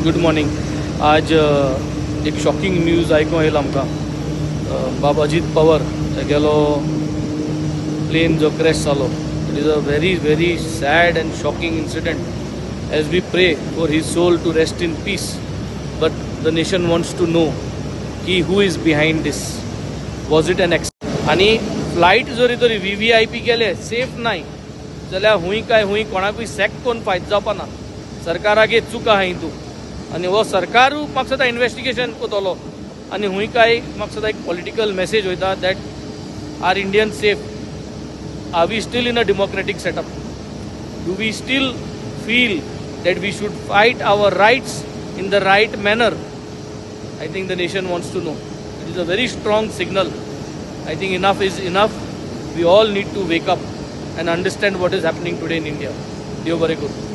Good morning. आज एक shocking news आयकूंक येयला आमकां. बाब अजीत पवार तेगेलो प्लेन जो क्रॅश जालो, it is a very very sad and shocking incident, as we pray for his soul to rest in peace, but the nation wants to know की who is behind this. Was it an आनी flight जरी तरी VVIP केले safe नाय जाल्यार हुंय काय हुंय कोणाकूय sack करून फायदो जावपा ना. सरकाराक एक चूक आहा हितून आनी हो सरकारूय म्हाका दिसता इन्वेस्टिगेशन कोतलो आनी हुंय काय म्हाका दिसता एक पॉलिटिकल मॅसेज वयता that are Indian safe? Are we still in a democratic setup? Do we still feel that we should fight our rights in the right manner? I think the nation wants to know. It is a very strong signal. I think enough is enough. We all need to wake up and understand what is happening today in India. देव बरें करूं.